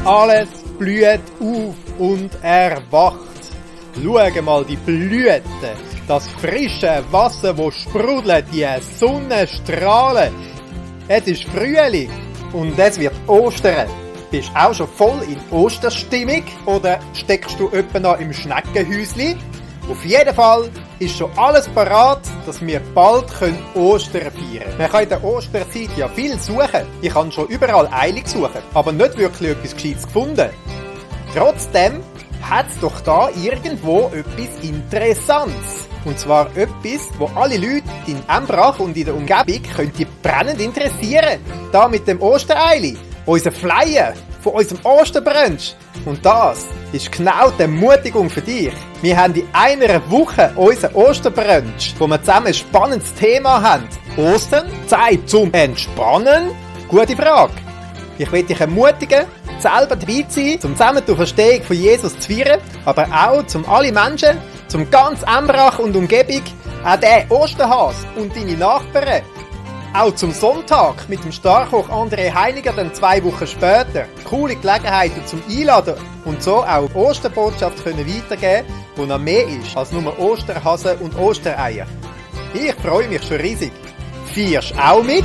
Alles blüht auf und erwacht. Schau mal die Blüten, das frische Wasser, das sprudelt, die Sonnenstrahlen. Es ist Frühling und es wird Ostern. Bist du auch schon voll in Osterstimmung oder steckst du etwa noch im Schneckenhäuschen? Auf jeden Fall ist schon alles parat, dass wir bald Ostern feiern können. Man kann in der Osterzeit ja viel suchen. Ich habe schon überall eilig suchen, aber nicht wirklich etwas Gescheites gefunden. Trotzdem hat es doch da irgendwo etwas Interessantes. Und zwar etwas, wo alle Leute in Embrach und in der Umgebung könnte brennend interessieren. Da mit dem Ostereili, unser Flyer von unserem Osterbrunch. Und das ist genau die Ermutigung für dich. Wir haben in einer Woche unseren Osterbrunch, wo wir zusammen ein spannendes Thema haben. Ostern? Zeit zum Entspannen? Gute Frage. Ich will dich ermutigen, selber dabei zu sein, um zusammen die Auferstehung von Jesus zu feiern, aber auch zum alle Menschen, zum ganz Embrach und Umgebung, auch den Osterhas und deine Nachbarn. Auch zum Sonntag mit dem Starkoch André Heiniger dann 2 Wochen später. Coole Gelegenheiten zum Einladen und so auch die Osterbotschaft können weitergeben, die noch mehr ist als nur Osterhasen und Ostereier. Ich freue mich schon riesig. Feierst auch mit?